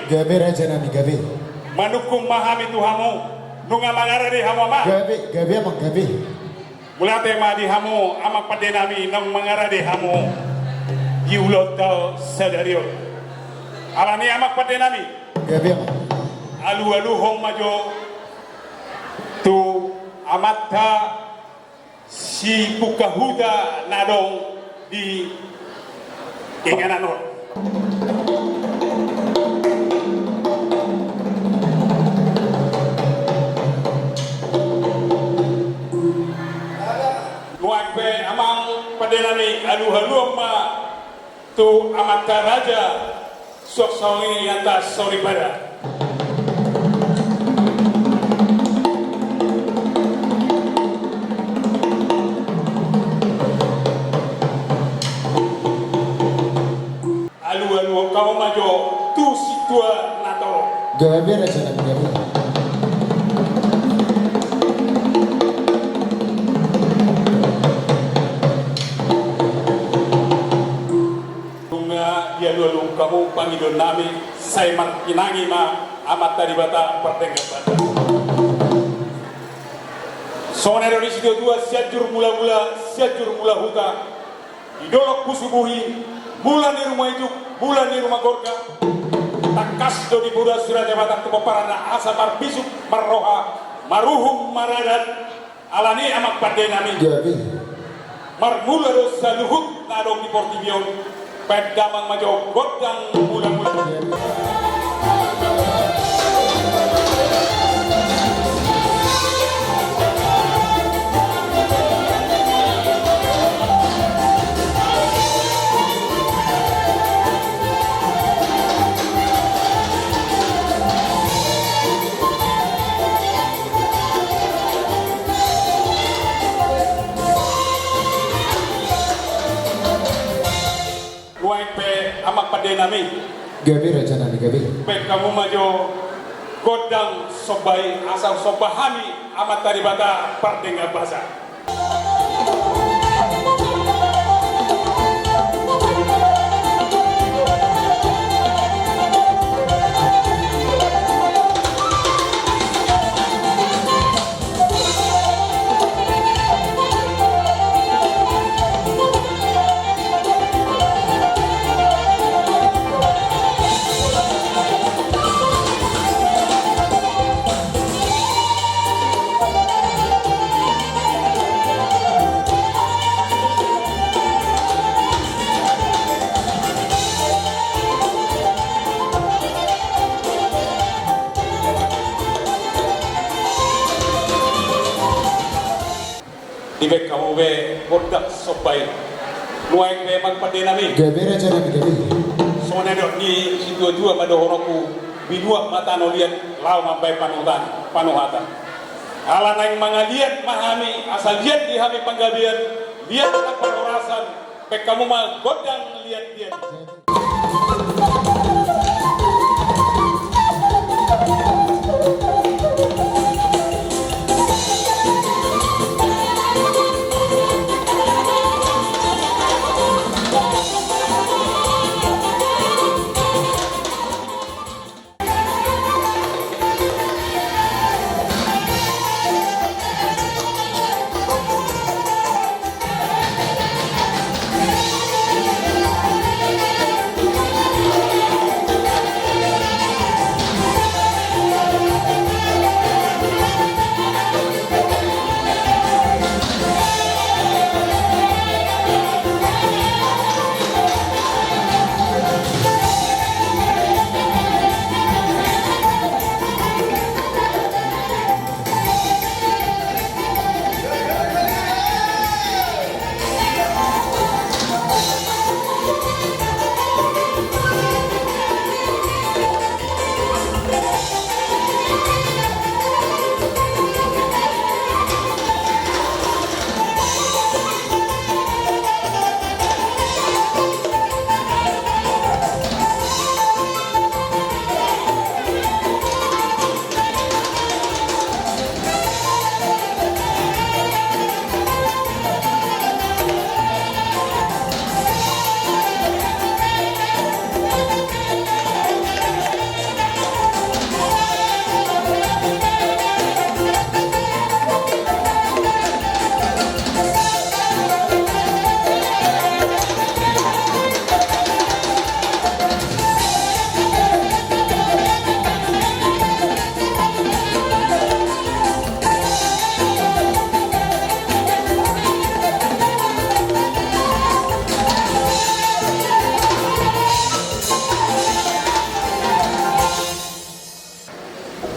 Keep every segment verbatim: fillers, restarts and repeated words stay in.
Gabe raja nami, gabe. Manungkun ma hami tu hamu, nunga mangarade hamu, amang. Gabe, gabe, amang, gabe. Mauliate ma di hamu, amang pande nami, naung mangarade hamu di ulaonta sadari on. Alani, amang pande nami, gabe, amang, alualuhon ma jo tu amanta sipungka huta na adong di inganan on. Nuaeng pe, amang pande nami, alualuhon ma tu amanta raja suang songon i inanta soripada. Alualuhon hamu ma jo tu sintua na torop. Gabe raja nami, gabe. Nunga dialualuhon hamu pangidoan nami, sai martinangi ma Amanta Debata pardenggan basa. Songon na nidok ni situatua, Sianjur Mulamula, Sianjur Mulahuta, di dolok Pusubuhi, mula ni ruma ijuk, mula ni ruma gorga, tangkas do dipoda si Raja Batak tu pomparanna asa marbisuk marroha, maruhum maradat. Alani, amang pande nami, gabe, marmula do saluhut na adong di portibi on. Baen damang ma jo gondang mulamula. Nuaeng pe, amang pande nami, gabe raja nami, gabe, baen hamu ma jo gondang somba i asa somba hami Amanta Debata pardenggan basa. Dibaen hamu be gondang somba i. Nuaeng pe, amang pande nami, gabe raja nami, gabe. Songon na nidok ni situatua ma dohononku, binuat ma tano liat laho mambaen panuhatan, panuhatan. Ala naeng mangaliat ma hami, asa liat di hami panggabean, liat ma parhorasan, baen hamu ma gondang liat-liat.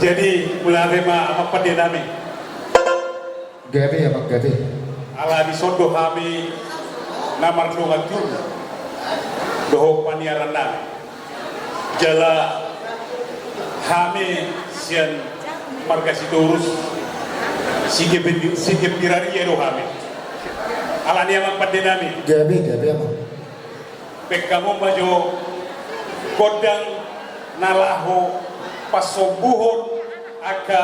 Jadi, mauliate ma amang pande nami. Gabe, amang, gabe. Ala dison do hami na mardongan jur dohot paniaran nami. Jala hami sian marga Sitorus, Sigepi-, Sigempiraria do hami. Alani amang pande nami. Gabe, gabe, amang. Baen hamu ma jo gondang na laho pasombuhon angka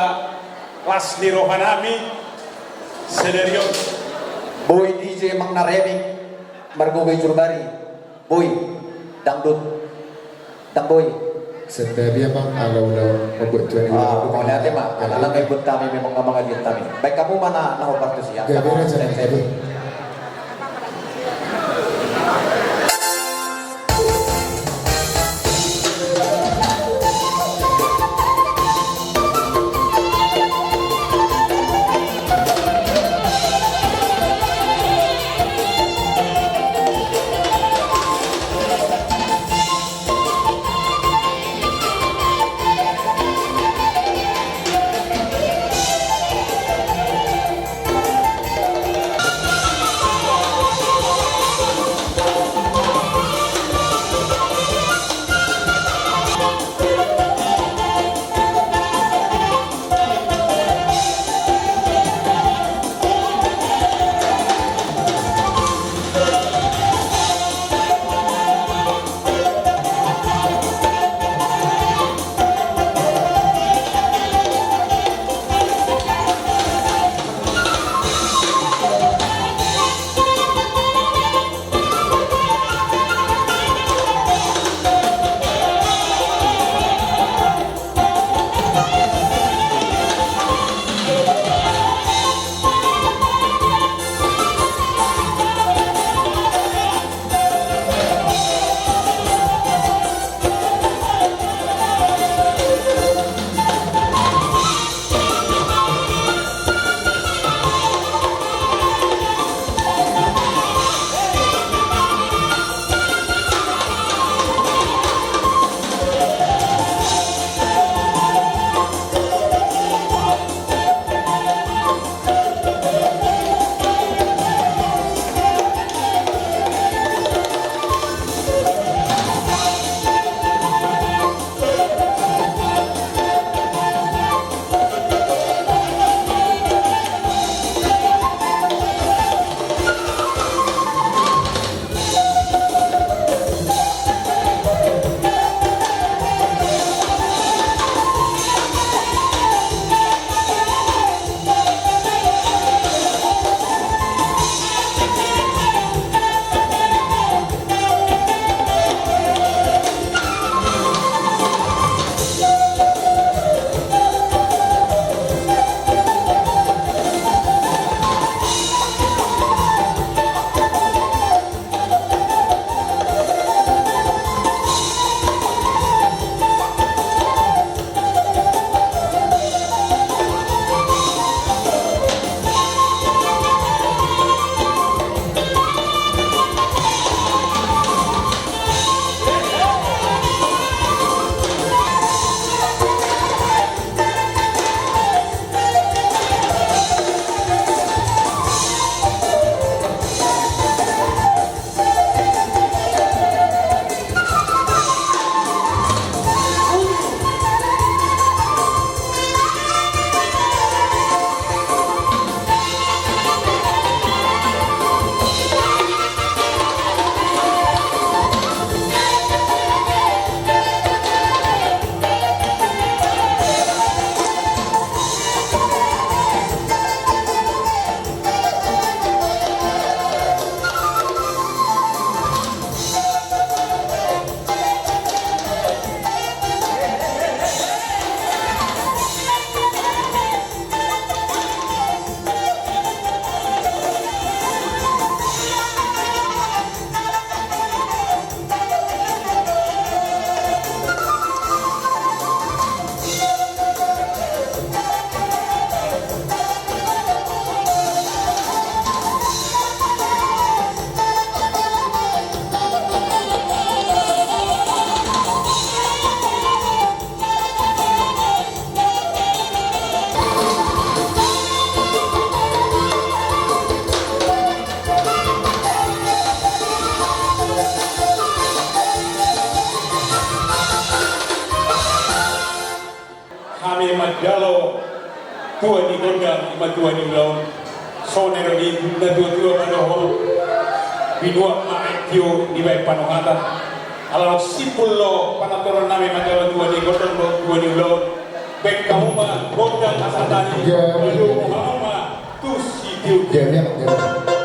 las ni roha nami sadari on. Boi D J Mang Naremi, margogo i Jurbari. Boi, dangdut. Dang boi. Santabi amang, ala ulaon mambuat tuan i. Ah, mauliate ma, ala nang ibut hami memang na mangaliat hami. Baen hamu ma na, na hombar tusi. Gabe raja, gabe. Jalo tua ni gondang, ima tua ni ulaon. Songon na nidok ni natuatua ma dohot: Binuat ma aek tio dibahen panohatan. Ala dok simpul do panantoran nami manjalo tua ni gondang dohot tua ni ulaon. Bahen hamu ma gondang hasahatan i. Iya. Malomo hamu ma tu sitiur. Iya, iya, iya.